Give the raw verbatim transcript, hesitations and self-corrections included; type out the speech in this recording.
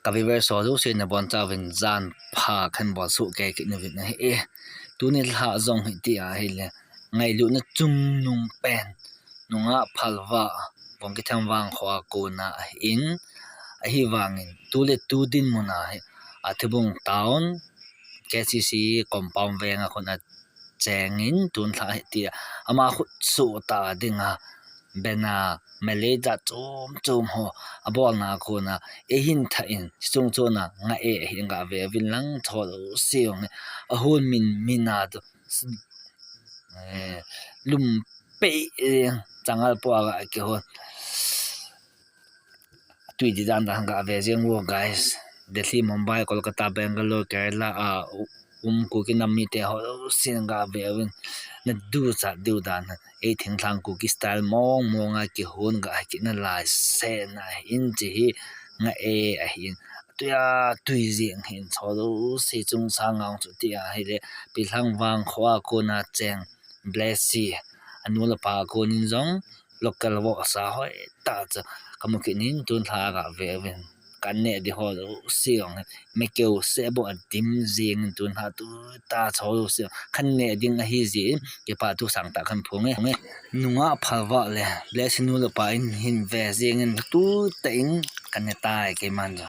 Ka viewers ho jouse nabonchauvin jan pha kahin bolsuh kei kit nauvin ahi e. Tuni lha jong hiti ahile, ngailutna chungnung pen, nungah phalvah, Bongkithang vangkho a kona ahin, ahivangin tule tu dinmun a hi, a, Thibung town, K C C compound venga kona chengin tun lha hiti a, ama khutsoh tah dinga banner melei jat chom chom ho abolna kona eihin thah in, sichung chona Ngah e ahin gah ve uvin lang cholo siong, ahon min mina tu, eh, lum pei, eh, changal po a gah kihon. Tui di dan dan gah ve jeng vo guys. Delhi, Mumbai, Kolkata, Bangalore, Kerala a um Kuki nam mite ho sin gah ve uvin, nadu chat diu dan, ei thinglhang Kuki style mong mong a kihon gah kit nalai se na in chi hi Ngah e ahin. Tuia tui jeng hin cholo si chung sang ngang chu ti ahile, Pilhang vangkho a kona cheng Blessy, anu le apa konin jong local vohsa hoitah chu kamu kit in tun lha gah ve uvin. Kan neh di ho jouse jong, mikeu seh bou adim jeng in tun lha tuta cholo jouse jong kan neh ding ahi jeh in, kipah thu sangtah kahin phong e. Nungah phalvah le Blessy nu le pa in hin ve jeng in tutah in kan ne tai keiman jong.